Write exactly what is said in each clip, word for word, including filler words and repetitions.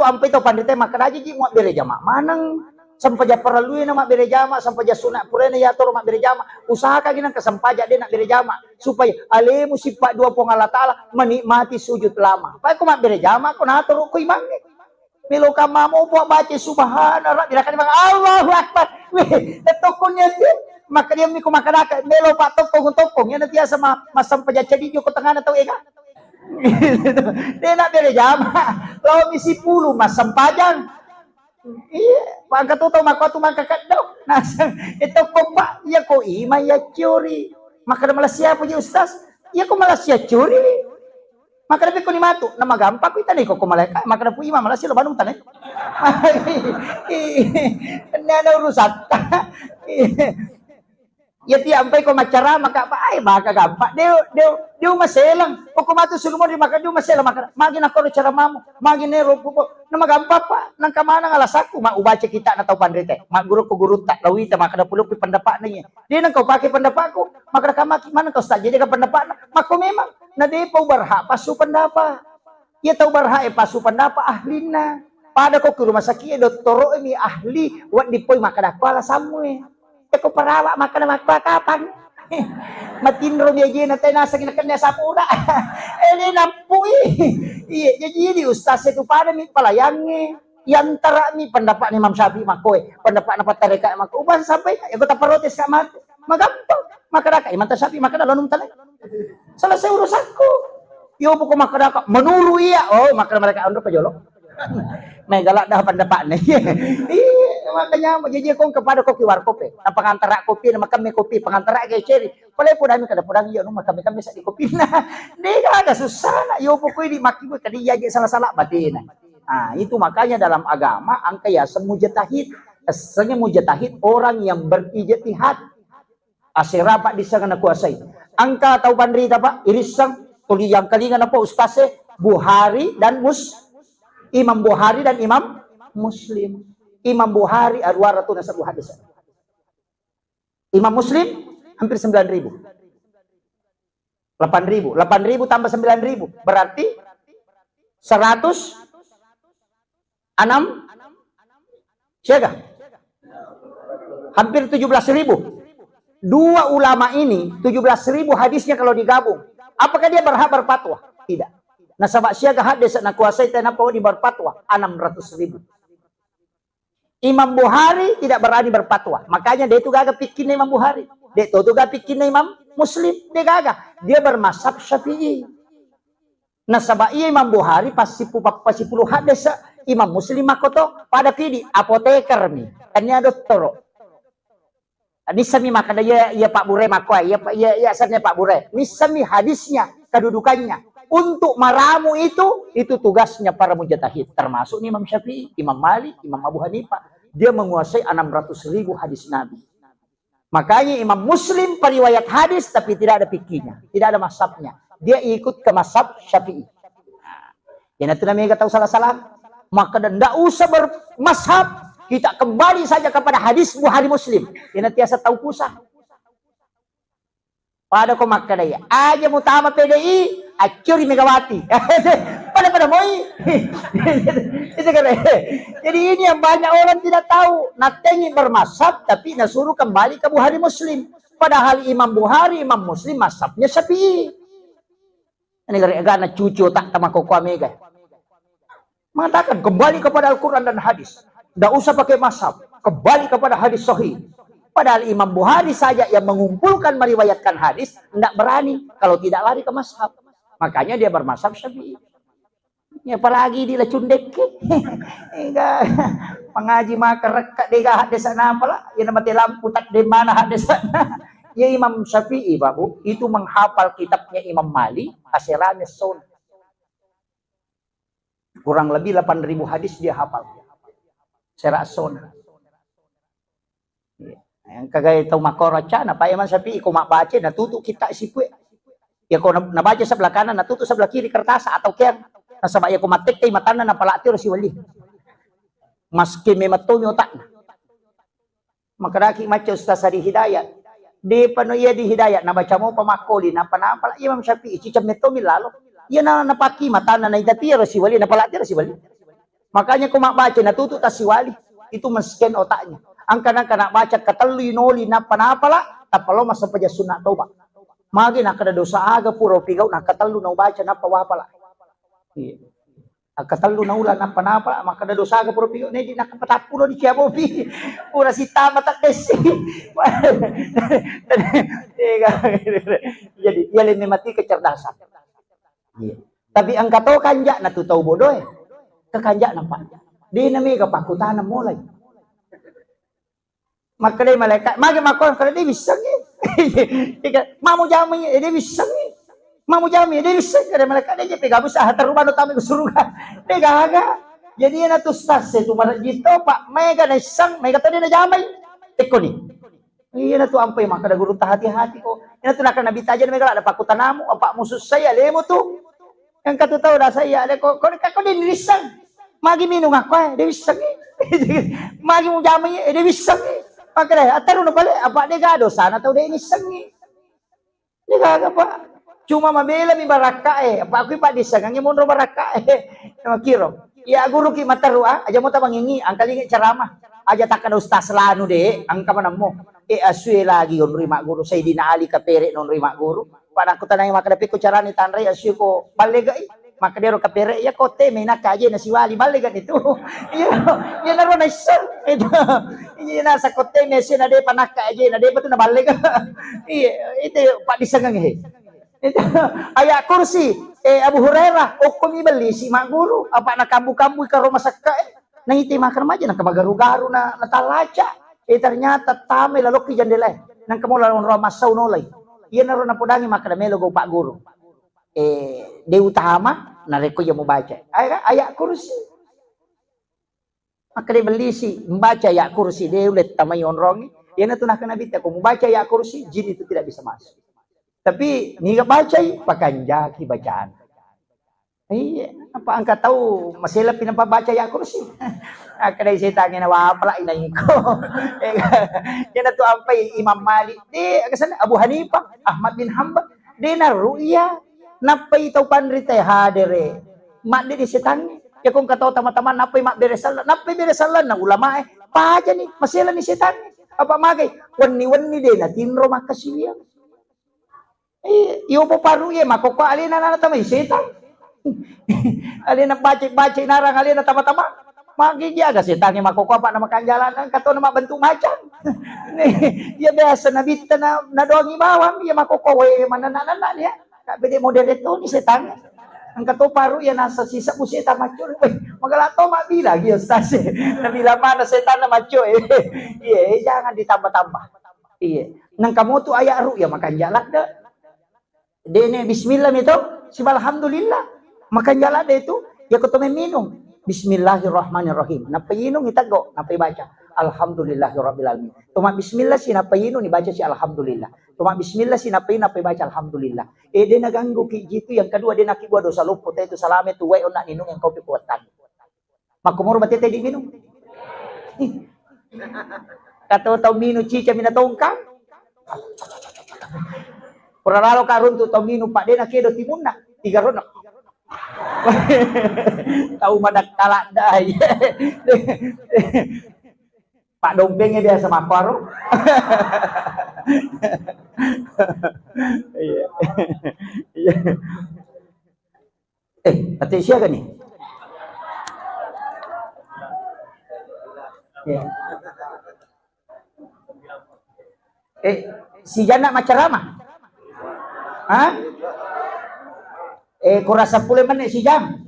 Sampai tau panrita makkeda, "Aja ji muabbere jama maneng. Sempajang parellui na mabbere jama, sempajang sunat puraina yatoro mabbere jama. Usahakan gi nengka sempajang de nabbere jama supaya alemu sippa dua Puang Allah Taala, menikmati sujud lama." Pai ko mabbere jama ko natoro ko imangnge. Melo kamma mo po baca subhana rabbil akbar, Allahu akbar. Weh, tokkong ya tu. Maka dia miko makanaka melo pak tokkong tokkong. Ya nanti asa ma masempajang cadi joko tengana tau ega. De nabbere jama. Lao mi sipulu masempajang. Iya, pangka tu tau mako tu mangka keddo. Nasang, eh, tokko, Pak, iya ko ima iya ciori. Makkeda malassia puji Ustaz. Iya ko malassia ciori. Makkeda pekko ni matu, na magampa ku itane ko, ko malaika. Makkeda pu ima malassia lo banung tane. Ini ada urusan. Iya ti ampai ko maccarama ka, Pak, ai maka gampang. Deu, deu, deu maselang. Pokok matu sulumo di maka deu maselang maka. Magi nakoro caramamu, magi nero pupo. Na magampa, Pak. Nangka maneng alasakku, ma ubaca kita na tau panrite. Ma guru ko gurutta, lawita maka da pulukku pendapatna iya. Dia nangka upake pendapatku, maka da kamaki maneng kau saja jaga pendapatna. Mako memang na depa ubarha pasu pendapat. Iya tau barha e pasu pendapat ahlinna. Pada ko ke rumah sakit e dottoro mi ahli, wedding poi makkeda ko alasammu e. Eko perawat makkeda makko kapang. Matinro mi ajena te naseng nakenna sapura. Ele nampui. Iya, jadi di ustaz itu pada mi palayangnge. Yantara mi pendapat Imam Syafi'i makko e, pendapat na pattareka makko. Uban sampai eko taparotes ka matu. Magampang. Makkeda ka Imam Syafi'i makkeda lonum tale. Selesai urusanku. Yo buku makkeda ka menuru iya. Oh, makkeda mereka ando pejolo. Megala dah pendapatnya. Iya, makanya jadi kong kepada kopi warkop e. Nah, pengantara kopi, nah, makan mi kopi, pengantara ke ceri. Pale podami kada podang iya, nu makan mi kami di kopi. Nah, dia ada susah nak. Yo pokoknya di maki gue tadi iya aja salah-salah batin. Nah, itu makanya dalam agama angka ya semujatahid. Esengnya mujatahid orang yang berijtihad. Asera, Pak, disseng nakuasai. Engka tau panrita, Pak, irisseng, tuli yang kalinga napa ustaz e, Bukhari dan Mus-, Imam Bukhari dan Imam Muslim. Imam Bukhari aruara tu nasabbu hadis. Imam Muslim hampir sembilan ribu. Delapan ribu. Delapan ribu tambah sembilan ribu. Berarti seratus enam, siaga? Hampir tujuh belas ribu. Dua ulama ini, tujuh belas ribu hadisnya kalau digabung. Apakah dia berhak berfatwa? Tidak. Nasaba siaga hadis nakuasai tenapa di berfatwa? Enam ratus ribu. Imam Bukhari tidak berani berfatwa. Makanya dia itu gaga pikirnya Imam Bukhari. Dia itu gaga pikirnya Imam Muslim. Dia gaga. Dia bermazhab Syafi'i. Nasaba iya Imam Bukhari pas sipu-, pas sipulu hadis, Imam Muslim makkoto, pada pidi apoteker mi. Tania dottoro. Nissami makkeda iya, iya Pak Bure makkoa, iya, iya, iya sanne Pak Bure. Nissami hadisnya, kedudukannya. Untuk meramu itu, itu tugasnya para mujtahid. Termasuk Imam Syafi'i, Imam Malik, Imam Abu Hanifah. Dia menguasai enam ratus ribu hadis Nabi. Makanya Imam Muslim periwayat hadis tapi tidak ada fikihnya, tidak ada mazhabnya. Dia ikut ke mazhab Syafi'i. Nah, iyanatu namega tau salah-salah. Maka ndak usah bermazhab, kita kembali saja kepada hadis Bukhari Muslim. Iyanatu tiasa tau pusat. Pada ko makkeda iya, aja mutama P D I, accuri Megawati. Pada-pada moi. Itu kan. Jadi ini yang banyak orang tidak tahu. Natengi bermazhab tapi nasuruh kembali ke Bukhari Muslim. Padahal Imam Bukhari, Imam Muslim mazhabnya Syafi'i. Ini gara-gara cucu tak tama koko mega. Mengatakan kembali kepada Al-Quran dan hadis. Tidak usah pakai mazhab. Kembali kepada hadis sahih. Padahal Imam Bukhari saja yang mengumpulkan meriwayatkan hadis, tidak berani kalau tidak lari ke mazhab. Makanya dia bermazhab Syafi'i. Ya, apalagi di lacundek. Enggak. Mengaji maka rekka dega hadis sana apalah. Ya nama lampu tak di mana hadis sana. Ya Imam Syafi'i, Pak Bu, itu menghafal kitabnya Imam Malik, aserame son. Kurang lebih delapan ribu hadis dia hafal. Sera son. Iya. Yang kagai tau makoro cana, Pak Imam Syafi'i, ko mabbaca, natutu kita sipue. Ya ko na-, nabaca sebelah kanan, natutu sebelah kiri kertas atau keang. Nasaba ya ko mattekkai matanna napalati ro siwali. Maske memattomi otakna. Makkadaki macca Ustaz Adi Hidayat. Depa no iya di Hidayat, nabaca mopa makkoli, napa-napa la Imam Syafi'i, ciceng mettomi lalo. Iya na napaki matanna naita tiaro siwali, napalati ro siwali. Makanya ko mabbaca natutu tasiwali, itu men-scan otaknya. Angka nangka nak baca katellu inoli nappa napala, tappa lo massempajang sunna toba. Magi nakkeda dosa aga pura upigau, nakkatellu naubaca nappa wapala. Iya. Akkatellu naula nappa napala, makkeda dosa aga pura upigau, nedi nakkapatappulo di cia bobi. Pura sitama taddessi. Jadi, iya lenne mati kecerdasan. Iya. Tapi engka to kanja'na tu tau bodoe. Kekanja'na, Pak. De na mega pakkutana mulai. Makkedai malaikat, magi makkua, kada de wissengi. Ika, mamu jamai, eh, de wissengi. Mamu jamai, de wissengi. Kada malaikat, de jepe gabus, ah, terubah no tami ke surga. De gaga. Jadi, ena tu stas itu marajito, Pak. Mega naisseng, mega tadi na jamai. Tekkoni. Iyana tu ampai makkeda gurutta hati-hati ko. Iyana tu nakkeda Nabitta, aja mega ladde pakkutanamu, apa musussai alemu tu. Engka tu tau dasa iya, de ko, ko, ko de nirisseng. Magi minung akko, eh, de wissengi. Magi mujamai, eh, de wissengi. Makkeda, attaru na pale, apa de ga dosana tau de nissengi. De gaga, Pak. Cuma mabela mi barakka e, apa aku, Pak, dissengengi monro barakka e. Makkiro. Iya guru ki matteru, ah, aja mo tabangengi, angkalingi ceramah. Aja takkeda ustaz lanu de, engka manammo. E, asue lagi onroi magguru, Sayyidina Ali kapere nonroi magguru. Pada aku tanai makkeda pekko carani tanrai asue ko ballegai. Makkeda ro kapere iya ko te menakka aje na siwali ballega ni tu. Iya, iya naro naisseng. Itu. Iya nasa ko te mese na de panakka aje na de patu na ballega. Iya, itu Pak dissengengi he. Itu ayat kursi, eh, Abu Hurairah, okko mi bellisi magguru, apa na kambu-kambu karo masakka, eh. Naite makkeda maja nangka magaru-garu na, na talaca. Eh, ternyata tame lalokki jandela e. Nangka mo lalong roa massau nolai. Iyanaro napodangi makkeda melo go Pak Guru. Eh, de utama narekko iya mubaca. Ayat, ayat kursi. Makkeda bellisi, mbaca ayat kursi, de ulle tamai onrongi. Iyanatu nakkeda Nabitta, ko mubaca ayat kursi, jin itu tidak bisa masuk. Tapi niga bacai, pakanjaki bacaan. Iya, apa engka tau masela pi nappa baca ayat kursi. Akkeda setangnge na wapala inaiko. Iyanatu ampai Imam Malik, de, aga senna, Abu Hanifah, Ahmad bin Hanbal, de na ru'ya. Nappai tau panrita hadere. Madde di setangnge. Ya ko engka tau tama-tama nappai mabbere sallang, nappai bere sallang na ulama e. Pajani, maselani setangnge. Apa magai? Wenni-wenni de natinro makkasiwiang. Eh, iyo poparu iya makkokko alena nana tamai setang. Alena baca-baca narang alena tama-tama. Magigi aga setangnge makkokko apa nama kanjalan engka to nama bentuk macam. Iya biasa nabitta na, nadongi bawang iya makkokko we manana-nana ya. Kak bede modere to ni setang. Engka to paru iya nasa sisa bu setang macul. Weh, magala to mabila gi ustaz. Nabila mana setanna macul. Iya, jangan ditambah-tambah. Iya. Nang kamu tu ayat ru'ya makanja ladde. Dene bismillah mi to, siba alhamdulillah. Makanja ladde tu, ya ko to memminung. Bismillahirrahmanirrahim. Nappa inung iteggo, nappa ibaca. Alhamdulillahirabbil alamin. Toma bismillah si nappa inung ibaca si alhamdulillah. Toma bismillah si nappa inung nappa ibaca alhamdulillah. Eh, de naganggu ki jitu, yang kedua de nakibua dosa loppo te tu salame tu wae onna ninung yang kopi kuatan. Makkomoro batete diminung. Ih. Kato tau minung cica mina tongkang. Pura lalo ka runtu tau minung, Pak, de nakedo timunna. Tiga rona. Tau madakkaladda. Pak dompengnya biasa makkoro. Iya. Iya. Eh, ate siaga nih? Ya. Eh, si Jana macerama? Hah? Eh, kurasa pule menit si Jam.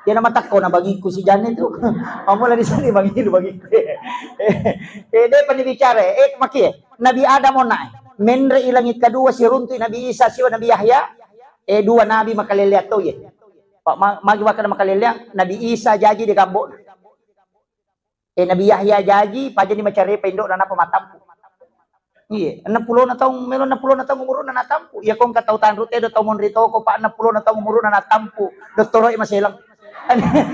Dia nama takko na bagiku si Jana itu. Amula di sini bagi itu bagiku. Eh, eh, dia pernah bicara. Eh, maki, Nabi Adam ona. Menre ilangi kedua si runtu Nabi Isa siwa Nabi Yahya. Eh, dua nabi makaleleang to, ye. Pak, ma-, magi makkeda makaleleang, Nabi Isa jaji de gambokna. Eh, Nabi Yahya jaji, pajani macarepa indo'na napa matampu. Iya, enneng pulona taung, melo enneng pulona taung umuruna natampu. Iya, ko engka tau tanru tedo, tau monri toko, Pak, enneng pulona taung umuruna natampu. Dottoro'e maselang.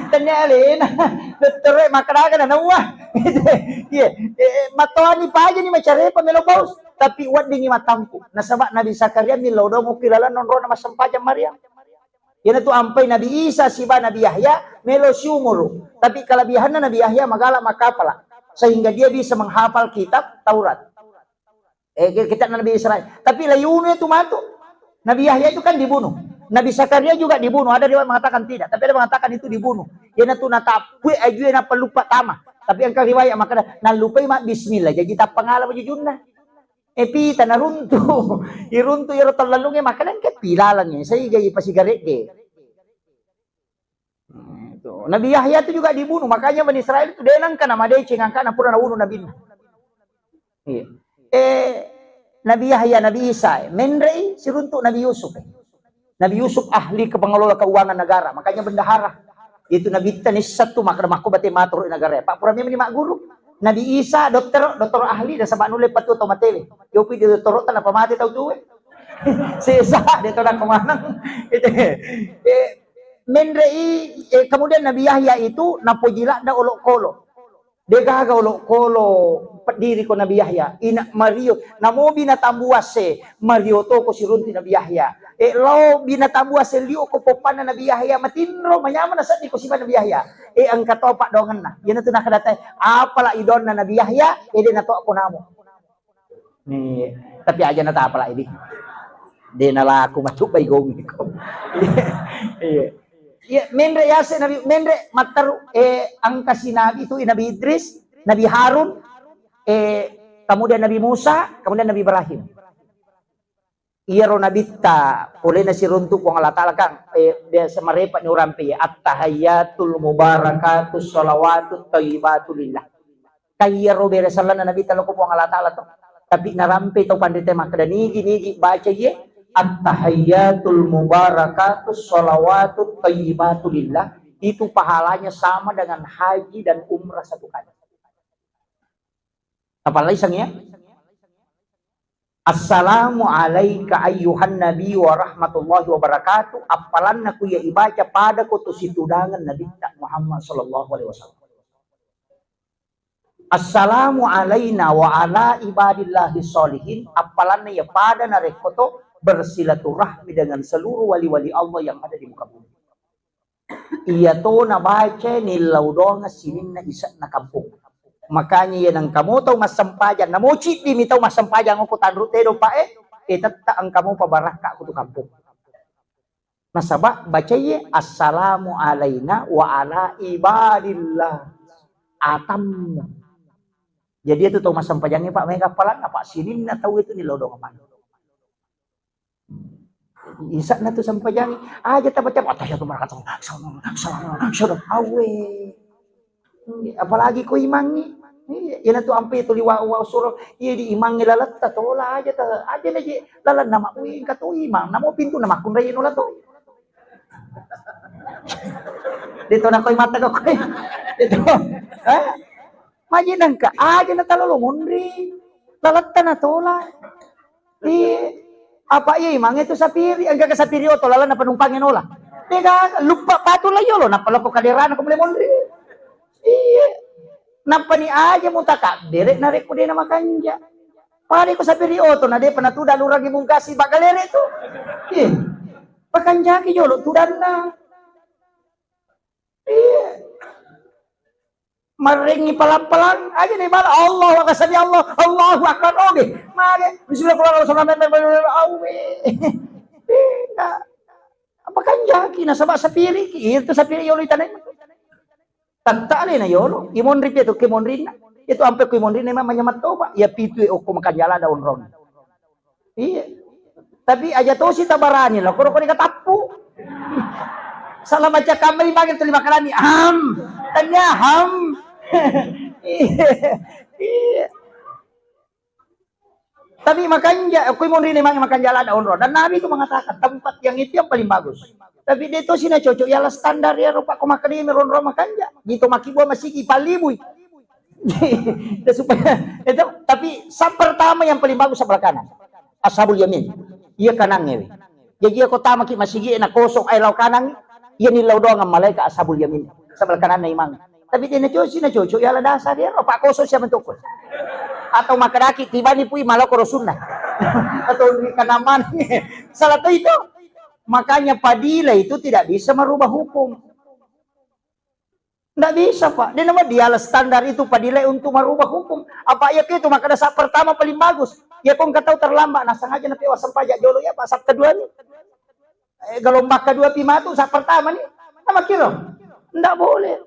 Tenne alena. Dottoro'e makkeda aga na nauwa. Iya, eh, eh, matoani pajani macarepa melo paus. Tapi weddingi matampu. Nasaba Nabi Zakaria millau dong ukki lalenna onrona massempajang Maryam. Iyanatu ampai Nabi Isa siba Nabi Yahya melo siumuru. Tapi kelebihanna Nabi Yahya magala makkapala sehingga dia bisa menghafal kitab Taurat. Eh, ki-, kitab Nabi Israel. Tapi layunu itu matu. Nabi Yahya itu kan dibunuh. Nabi Zakaria juga dibunuh. Ada riwayat mengatakan tidak, tapi ada mengatakan itu dibunuh. Iyanatu natappui ajue napallupa tama. Tapi engka riwayat makkeda nallupai ma bismillah. Jadi tappangala bajujunna. Eh, pita naruntu. Iruntu iyaro tallalunge makkeda engka pilalangnge. Saiga ipasigaregge. Nah, itu. Nabi Yahya itu juga dibunuh, makanya Bani Israel itu de nengka namadeceng angkana pura naunu nabinna. Iya. Eh, Nabi Yahya, Nabi Isa, eh, menrei siruntuk Nabi Yusuf. Eh. Nabi Yusuf ahli pengelola keuangan negara, makanya bendahara. Itu Nabi Tanissa tu makna makko bate matur negara. Pak pura memang ni mak guru. Nabi Isa dokter, dokter ahli dan sebab nulle patu atau matele. Yopi di dokter tanpa mati tau tuwe. Sesa de tona kemanang. Itu. Eh, menrei, eh, kemudian Nabi Yahya itu napoji ladda olokolo. Degaga olokolo peddiri ko Nabi Yahya. Ina Mario. Namo binatang buas e. Mario to ko sirunti Nabi Yahya. Eh, lao binatang buas e lio ko poppanna Nabi Yahya. Matinro, manyamana seddi ko siba Nabi Yahya. Eh, engka to paddoangenna. Iyanatu nakadatai. Apala idonna Nabi Yahya. Eh, de nato ko namo. Ni, tapi aja na tapala idi. De nalaku macubbai gomiko. Iya. Iya, menre yase Nabi, menre matteru, eh, angkasi Nabi itu Nabi Idris, Nabi Harun, eh, kemudian Nabi Musa, kemudian Nabi Ibrahim. Iyaro nabitta, polena siruntu Puang Allah Ta'ala kan, eh, biasa marepa ni urampe, at-tahayyatul mubarakatus shalawatut thayyibatu lillah. Kaiyaro bere sallanna Nabitta loko Puang Allah Ta'ala to. Tapi narampe tau panrita makkeda nigi-nigi baca iye, at-tahayyatul mubarakatus shalawatut thayyibatu lillah, itu pahalanya sama dengan haji dan umrah satu kali. Apalagi sang ya? Assalamu alaika ayyuhan nabi wa rahmatullahi wa barakatuh. Appalanna ku iya ibaca pada ko tu situdangan Nabitta Muhammad sallallahu alaihi wasallam. Assalamu alaina wa ala ibadillahi sholihin. Appalanna iya pada narekko to bersilaturahmi dengan seluruh wali-wali Allah yang ada di muka bumi. Iya to nabaca nillau doang sininna ise'na kampung. Makanya iya nengka mo tau massempajang, namo ciddi mi tau massempajang ko tanru tedo pa e, eh, tetta engka mo pabarakka ko tu kampung. Nasaba baca iye assalamu alaina wa ala ibadillah. Atammu. Jadi itu tau massempajang e, Pak, mega appalanna, Pak, sininna tau itu nillau doang mana. Isa'na tu sampajangi, aja tabaca, "Attahiyatu barakatuh, salam, salam, salam, awe." Apalagi ko imangi. Iya, ina tu ampe tu liwa wa suro, iya di imangi laletta tola aja ta, aja na je lalan nama ui ka tu imang, namo pintu nama kunrai nola to. Deto na koi mata ko koi. Deto. Eh? Maji nengka aja na talolo monri. Laletta na tola. Iya. Apa iya imangnge tu sapiri, engka ke sapiri oto lalenna penumpang e nola. Dega lupa patu la yolo, nappa loko kaderana ko mule monri. Iya. Nappa ni aja mutakabbere narekko dena makanja. Pada ko sapiri oto na depa natuda lurangi mungkasi bagalere tu. Iya. Pakanjaki jolo tudanna. Iya. Marrengi palang-palang aja nih bala Allahu Akbar, sami Allah, Allahu Akbar, oke. Mage, bismillahirrahmanirrahim, awe. Iya. Apa kanjaki nasaba sapiri ki, itu sapiri yolo itanai. Tatta alena yolo, imonri pi itu kimonrinna. Itu ampe kimonrinna memang manyamat toba. Ya pitu e okko makanjala daun rong. Iya. Tapi aja tosi tabarani lah, koro koni katappu. Salah baca kamari bagi tuli makalani. Ham. Tanya ham. Iya. Iya. Tapi makanja, kui monri memang makanja lada onro. Dan Nabi itu mengatakan tempat yang itu yang paling bagus. Tapi dia itu sini cocok ialah standar ya rupa ko makalimi ronro makanja. Gitu makibua masigi palibui. Dan supaya itu, tapi saf pertama yang paling bagus sebelah kanan. Ashabul Yamin. Iya kanan ngewe. Jaji iya ko tamaki masigi na kosong ai lau kanan, iya ni lau doang malaikat Ashabul Yamin. Sebelah kanan na imang. Tapi dia na cocok, na cocok ialah dasar dia, apa kosong siapa tuh? Atau makadaki tibani pui malau koro sunnah. Atau di kanan mana? Salah tuh itu. Makanya padilah itu tidak bisa merubah hukum. Ndak bisa, Pak. Dia nama diala standar itu padilah untuk merubah hukum. Apa iya itu makkeda saat pertama paling bagus. Ya kok engka tau terlambat, nah sengaja na pewa sempajang jolo ya, Pak, saat kedua ni. Eh, gelombang kedua pi matu, saat pertama ni. Nama kira? Ndak boleh.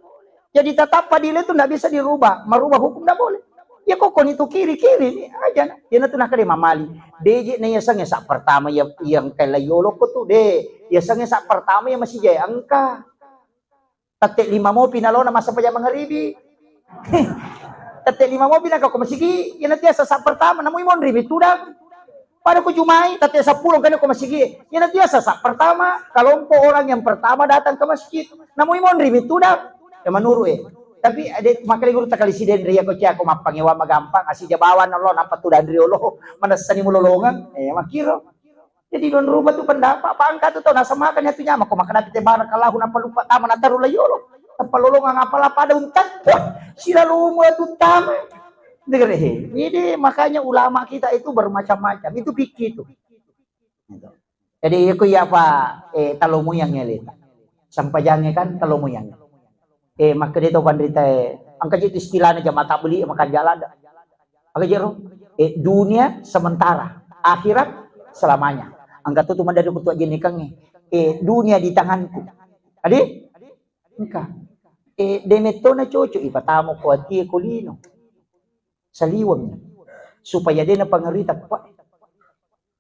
Jadi tetap padilah itu ndak bisa dirubah. Merubah hukum ndak boleh. Ya kok koni tu kiri, kiri ni aja na. Ya na tu nakkeda mamali. Deje na iya sange saat pertama ya yang kala yolo ko tu de. Ya sange saat pertama ya masih jaya engka. Tette lima mopi nalona massempajang mangaribi. Tette lima mopi naka ko masigi, iyana tiasa saat pertama, namui monri mi tudang. Pada ko jumai, tette seppulo kene ko masigi, iyana tiasa saat pertama, kelompok orang yang pertama datang ke masjid, namui monri mi tudang. Ya menurut eh. Tapi ada makanya guru takali siden ria ko cia ko mappangewa magampang, asija bawan Allah napa tudang riolo, manessani mulolongan, eh makiro. Jadi don rubah tu pendapat, apa engka tu tau nasamakan ya tu nyama, ko makkeda te barakallahu napa lupa tama nataru la yolo. Napa lolongang apa la pada untat. Wah, sila lomo tu tama. Dengar he. Jadi makanya ulama kita itu bermacam-macam. Itu fikih itu. Gitu. Jadi aku ya apa eh talomo yang eleta. Sampajange kan talomo yang. Eh, makkeda to panrita eh, engka je istilahna jamaah tabligh makan jalan. Aga jero? Eh, dunia sementara, akhirat selamanya. Engka tu tu mandari kutu ajenikangnge. Eh, dunia di tanganku. Adi? Engka. Eh, demetto na cocok ipatamo ko atie ko lino. Saliweng. Supaya de napangerui teppa.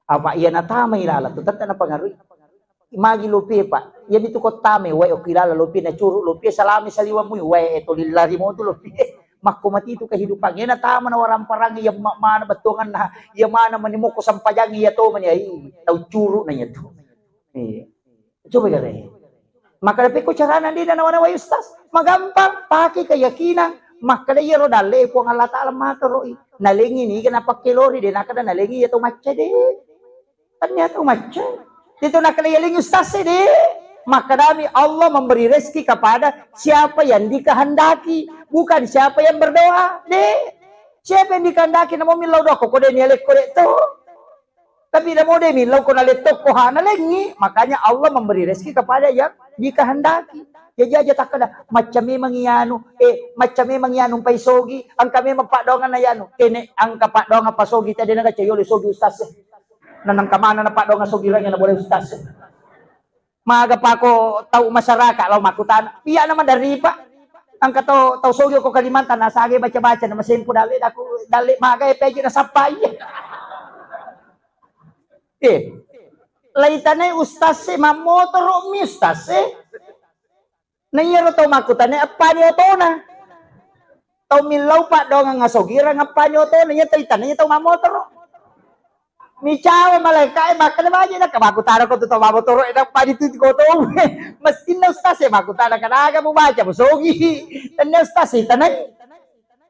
Apa iya natamai lala tu tette napangerui. Magi lopie, Pak. Iyami tu ko tamai wae okko ilala lopie nacuru lopie salami saliweng mui wae eh, toli lari mo tu lopie. Makko mati tu kehidupan. Iya natama na waramparang iya ma-, mana bettuanganna, iya mana mani mokko sampajang iya to mani ai tau curu na iya tu. Iya. Coba gare. Makkeda pekko carana de nanawa-nawai ustaz. Magampang, pake keyakinan. Makkeda iyaro dalle Puang Allah Taala matoroi. Nalengi niga napakkelori de nakkeda nalengi iya to macca de. Ternyata macca. Itu nakkeda yaling ustaz de. Makkedami Allah memberi rezeki kepada siapa yang dikehendaki, bukan siapa yang berdoa. De. Siapa yang dikehendaki namo millau doa ko de nialekko de to. Tapi namo de millau ko nalettokko ha nalengi, makanya Allah memberi rezeki kepada yang dikehendaki. Jadi aja takkeda macca memang iyanu, eh macca memang iyanu pai sogi, engka memang paddoanganna iyanu. Kene engka paddoangan pasogi tadi naga cayole sogi ustaz. Nanang kamana na paddoangan sogi ranya na boleh ustaz. Maga pako tau masyarakat lao makkutana. Iya nama dari Pak. Engka tau tau sogi ko Kalimantan nasage baca-baca nama sempu dalle daku dalle maga e peje nasappa iya. Eh. Laitanai ustaz e mammotoro mi ustaz e. Na iyaro tau makkutana eppani otona. Tau millau paddoangang asogirang eppani otona iya tau itanai tau mammotoro. Micawa malaika e makkeda baje na makkutana ko tu tau mammotoro e eppani tu ko tau. Mestinna ustaz e makkutana kanaga mubaca musogi. Tennia ustaz e tanai.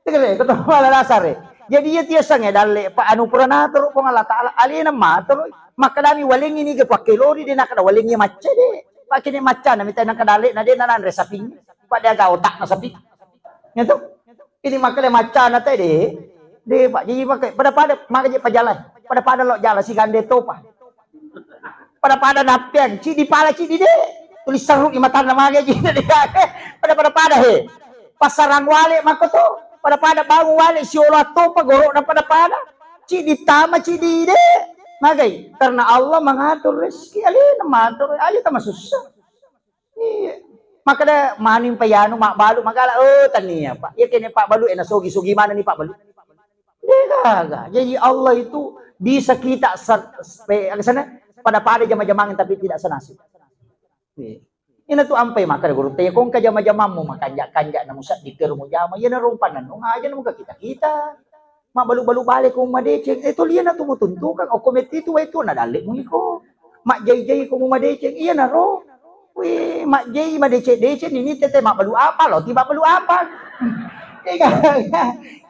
Tegere ko to mala dasar e. Jadi iya tiasang e dalle pa anu pura natoro Puang Allah Taala alena matoro. Makkedami walengi niga pakkelori de nakkeda walengi macca de. Pakkene maccana mita nakkeda dalle na de nanre saping. Pak de aga otak na saping. Nyetu. Ini makkeda maccana te de. De Pak jadi pakai pada-pada maka je pajalan. Pada-pada lo jalan si gande topa. Pada-pada nappiang, cidi pala cidi de. Tuli seru di matanna mage ji. Pada-pada pada he. Pasarang wale mako to. Pada-pada bangun wale siolo attopa gorokna pada-pada. Cidi tama cidi de. Magai karena Allah mengatur rezeki alena matur aja tama susah. Iya. Makkeda maning payanu mabbalu magala oh tania Pak. Iya kene Pak Balu ena sogi-sogi mana ni Pak Balu. Degaga. Jadi Allah itu bisa kita ser- spe- apa sana pada-pada jama-jamang tapi tidak senasib. Iya. Ina tu ampai makkeda guru te kongka jama-jamammu makanja-kanja na musaddi teru mujama iya na rompa nanu aja na muka kita-kita. Mabbalu-balu bale ko madeceng eh to liana tu mutuntukan okko metti tu wai tu na dalle mu iko. Majjai-jai ko mu madeceng iya na ro. Wih, majjai madeceng-deceng ini tete mabbalu apa lo ti mabbalu apa. Iya.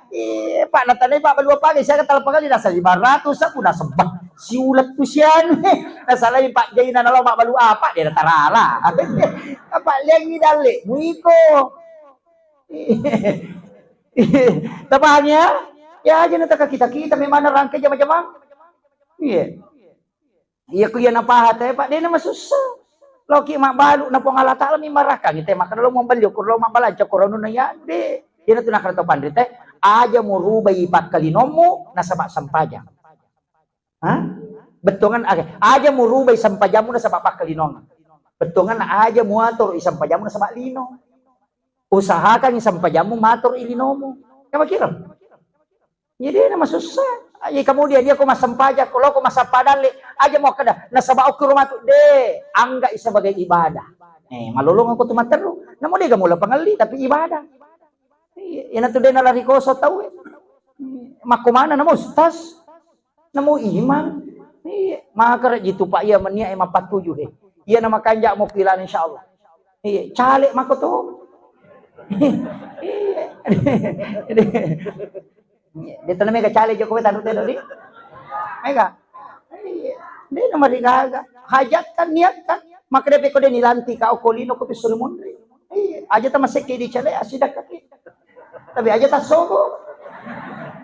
Eh, Pak, natanai Pak balu apa guys? Saya kata apa kali nasa lima ratus aku nasa bah siulat tu sian. Nasa lain Pak Jai nana lo Pak balu apa dia tarala. Apa lengi dalle muiko. Tapahang ya? Ya aja nata kita kita memang rangkai jama-jama. Iya. Iya ku iya napaha te, Pak, dena masussa. Loki mabbalu na Puang Allah Taala mi marakang te, maka lo mambeli ko lo mabbalanca ko ronuna ya de. Iyana tu nakara to panrita, aja murubai pakkalinomu nasaba sempajang. Ha? Bettuangan, oke. Aja murubai sempajammu nasaba pakkalinomu. Bettuangan aja muatur i sempajammu nasaba lino. Usahakan i sempajammu matur i linomu. Kamu kira? Jadi na masussa. Iya, kemudian dia ko massempajang, ko loko massappa dalle, aja mau kada nasaba okki rumah tu de, anggap sebagai ibadah. Eh, malolong aku tu materu. Namu de mula pangelli tapi ibadah. Iya, iyana tu de nalari koso tau. Makko mana namu ustaz? Namu imam? Iya, maka jitu Pak iya menia e mapattuju he. Iya nama kanja mau kilan insyaallah. Iya, caleg mako tu. Iya. Dia tu mega caleg Jokowi tanu telu di. Mega. Iya. Dia nama digaga. Hajatkan, niatkan. Maka dia peko dia nilanti ka okolino ko pisuri munri. Iya, aja tamaseki di caleg asidakka ki. Tapi aja tasobo.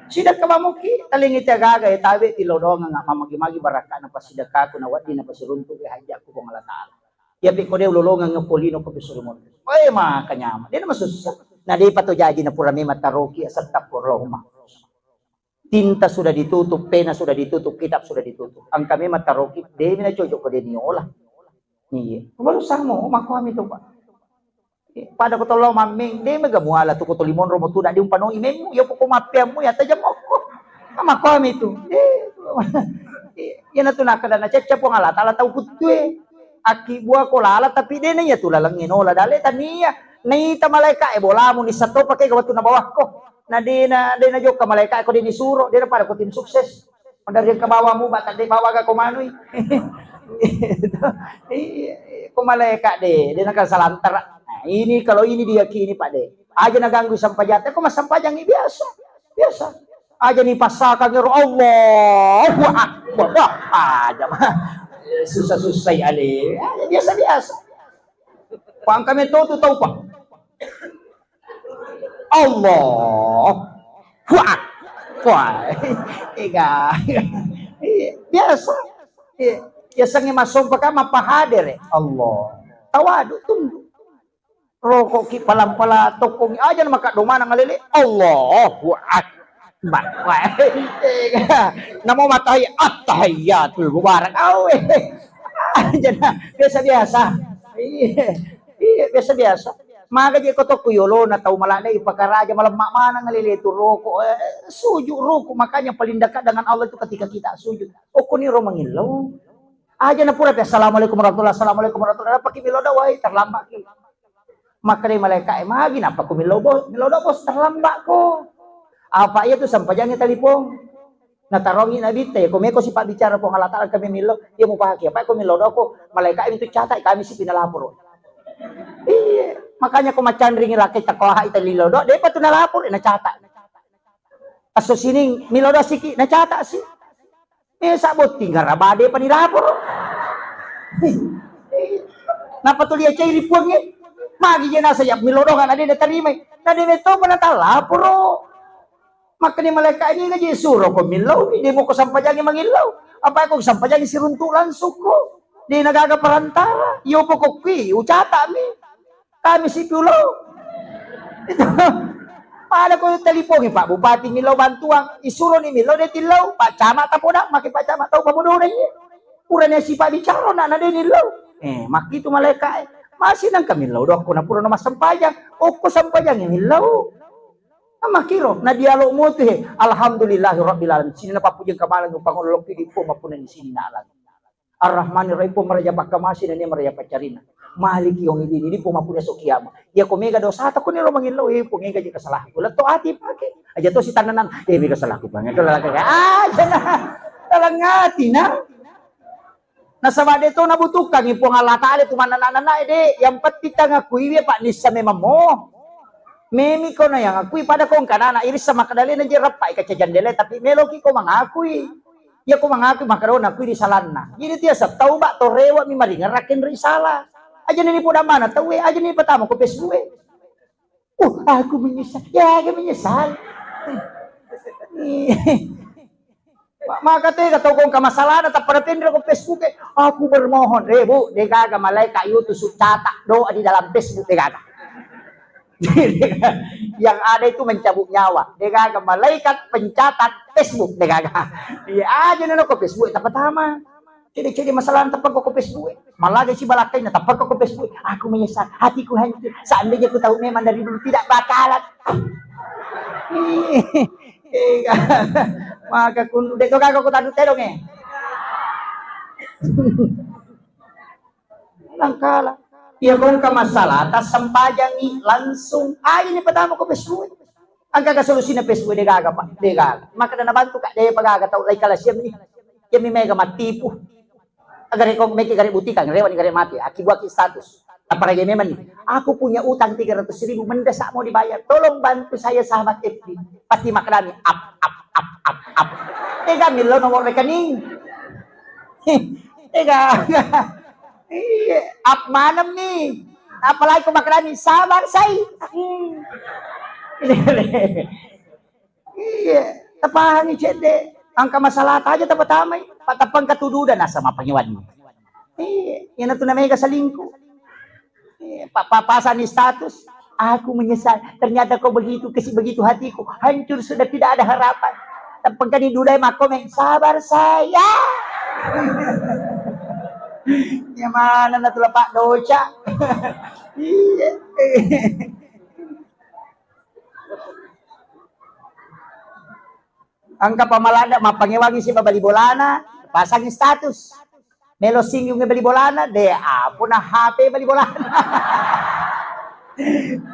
Sidakka mamuki, talingi tiagaga ya tabe tilodongang mamagi-magi barakana pasidakkaku na waddi na pasiruntu ya hajatku Puang Allah Taala. Iya, pekko de ulolongeng ko lino ko pisuru monro. Oe, maka nyama. De masussa. Na de pato jaji na pura memang taroki asettap porloma. Tinta sudah ditutup, pena sudah ditutup, kitab sudah ditutup. Angka memang taroki, de mina cocok ko de niola. Iya. Baru samo, mako ami to, Pak. Pada ko tollo mammeng, de mega muala tu ko toli monro mo tu, dadi umpanoi memmu, ya poko mappeammu, ya tajamokko. Mako ami tu. Eh, iyana tu nakkeda nacecca Puang Allah Taala tau kuttue. Akki bua ko lala tapi de na iya tu lalengnge nola dale tania. Naita malaika e bolamu nissatto pake ga wettu nabawakko. Na de na, de na jokka malaika e ko de nisuro, de na pada ko tim sukses. Dari ke bawah mu bata de bawa ga ko manui. Iya, ko malaika de, de na ka salantara. Nah, ini kalau ini diyakini Pak de. Aja na ganggu sampajang, ko massampajangi biasa. Biasa. Aja ni passakan ero Allahu Akbar. Wah, aja mah. Susah-susah ya, Ale. Aja biasa-biasa. Pangkame to tu tau, Pak. Allahu Akbar. Ega. Iya, biasa. Iya. Biasanya masompa kan mapahadere. Allah. Tawadu tunduk. Rokok ki palang-palang tokong aja na maka domana ngalele. Allahu Akbar. Wah, namo matai attahiyatul mubarak. Awe. Aja na biasa-biasa. Iya. Iya, biasa-biasa. Maka je ko tokko yolo na tau malade ipakaraja malemma mana ngalele tu rokok. Eh, sujud rokok, makanya paling dekat dengan Allah itu ketika kita sujud. Okko ni ro mangillau. Aja na pura pe assalamualaikum warahmatullahi, assalamualaikum warahmatullahi, pake melo da wai terlambat ki. Makkeda malaika e, magi nappa ko millau bos, millau do bos terlambat ko. Apa iya tu sampajangi telepon. Natarongi Nabi te, ko meko sipa bicara Puang Allah Taala kami millau, iya mupahaki apa ko millau do ko malaika e itu catat kami sipi nalaporo. Iya, makanya ko macanringi laki takoha ita lilo do, depa tu nalaporo na catat. Asso sining millau do siki na catat si. Eh, sabotting garabade pani laporo. Napa tu lia cairi puangnge? Magi je nasa ya milodong ana de tarimai. Na de metto mana talaporo. Makanya malaikat ini ngaji suruh ko millau, de mau ko sampajangi mangillau. Apa ko sampajangi siruntuk langsung ko. De nagaga perantara. Yo pokok kui ucata mi. Kami sipulo. Pada ko telipongi Pak Bupati millau bantuan, isuroni millau de tillau, Pak Camat tapoda, maki Pak Camat tau pabodo de. Purane sipa bicara na na de nillau. Eh, makkitu malaika e. Masih nang kami lau dokko na pura na massempajang. Okko sempajang millau. Makiro na dialog motu he. Alhamdulillahirabbil alamin. Sini na pappujeng kamaleng pangolokki di po mapuna di sini na alam. Ar-Rahmanir Rahim, Puang maraja pakkamasi nennia maraja paccarina. Maliki yaumiddin, idi Puang mappunnai esso kiamat. Iya ko mega dosata ko niro mangillau, eh Puang, ega je kesalahanku. Letto ati pake. Aja to sitannanan, eh mega salahku Puang. Itu lalaka. Ah, jana. Dalam hati na. Nasaba de to nabutuhkangi Puang Allah Taala tu manana-nana de. Yang penting tangakui Pak nissa memang mo. Memi ko na yang akui pada kong kanana irissa makadalena je rappa ika cajandele tapi meloki ko mangakui. Iya ko mangakui makarona kui ri salanna. Jadi tiasa tauba to rewa mi maringerra kenri sala. Aja ni poda mana tauwe, aja ni patama ko Facebook e. Uh, aku menyesal. Ya, aku menyesal. Maka tega tau kongka masalahna tappa napenre ko Facebook e. Aku bermohon, eh, Bu, degaga malaikat yutusu catat doa di dalam Facebook, degaga. Yang ada itu mencabut nyawa. Degaga malaikat pencatat Facebook, degaga. Iya aja nana ko Facebook tappa tama. Cede-cede masalah tappa ko Facebook. Malah si balakkainna tappa ko Facebook. Aku menyesal, hatiku hancur. Seandainya ku tahu memang dari dulu tidak bakalan. Maka kun de to gaga ko tadu tedong e. Nangkala. Iya kongka masalah tasempajangi langsung aja ni pertama ko Facebook. Angka ka solusina Facebook degaga, Pak, degaga. Maka dana bantu ka de pagaga tau lai kala siang ni. Iya mi mega matipu. Agare ko meki gare butikang, rewa ni gare mati. Aki buaki status. Apalagi memang ni, aku punya utang tiga ratus ribu, mendesak mau dibayar. Tolong bantu saya sahabat F B. Pasti maknanya up, up, up, up, up. Tega milo nomor rekening. Tega. Iya, up manem ni. Apalagi ko maknanya sabar saya. Iya, tapahangi cedde. Angka masalah aja tapatamai. Patapang katududa nasa mapangiwan. Iya, yana tu namanya selingkuh. Iya, pa, pa, pasang di status. Aku menyesal. Ternyata kau begitu, kasih begitu hatiku. Hancur sudah tidak ada harapan. Tapang kani dudai makomen, sabar saya. Ya mana na tu lepak doca. Iya. Engka pamalanda mappangewangi si bali bolana, pasangi status. Melo singgung bali bolana, de apa na H P bali bolana.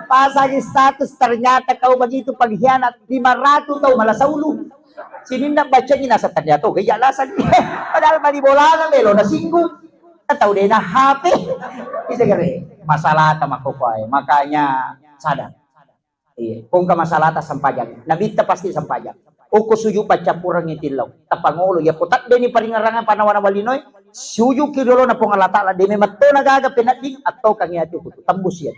Pasangi status, ternyata kau begitu pengkhianat, lima ratus tau malasa ulu. Sininna bacangi nasa ternyata, oh, iya lasa. Padahal bali bolana melo na singgung. Tau de na H P. Bisa kare masalah tama kokoe. Makanya sadar. Iya, kongka masalahta sempajang. Nabitta pasti sempajang. Okko suju paccappurengngi tillau. Tapangolo, iya ko taddeni paringerrangan panawana walinoe, sujuki riolona Puang Allah Taala, de memettona gaga penedding, attokangi ati kutu. Tembus iya.